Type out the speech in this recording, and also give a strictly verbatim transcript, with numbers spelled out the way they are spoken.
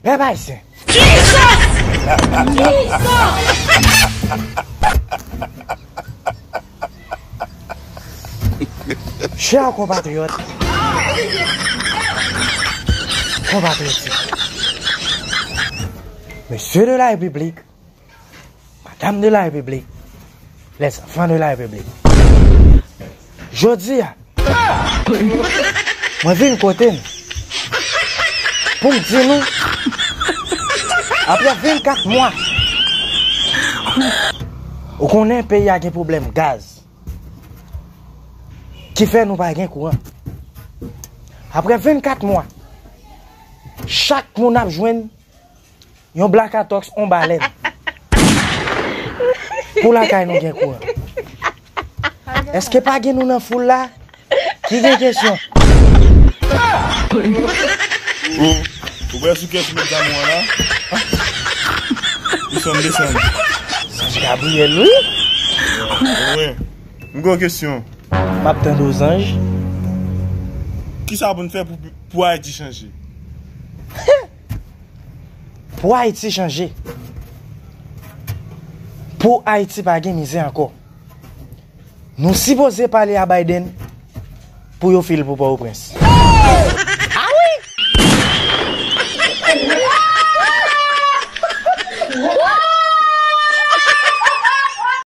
Pèp ayisyen. Chè konpatriyòt, konpatriyòt, mesye de la Repiblik, madam de la Repiblik, lèzanfan de la Repiblik. Jodi a, mwen vin kote n pou m di nou, apre vennkat mwa, ou konnen peyi a gen pwoblèm gaz, ki fè nou pa gen kouran. Apre vennkat mwa, chak moun ap jwenn yon blakatòks, yon balèn. Pou lakay nou gen kouran. Èske pa gen nou nan foul la ki gen kesyon? Ou, ou wè sou kè sou medam ou an la? Desann, desann. Zanj Gabriyèl, wi. Wi. M gen yon kesyon. M ap tande w, zanj. Kisa pou n fè pou, pou Ayiti chanje? Pou Ayiti chanje. Pou Ayiti pa gen mizè ankò. Nou sipoze pale a Biden pou yo fil pou Pòtoprens.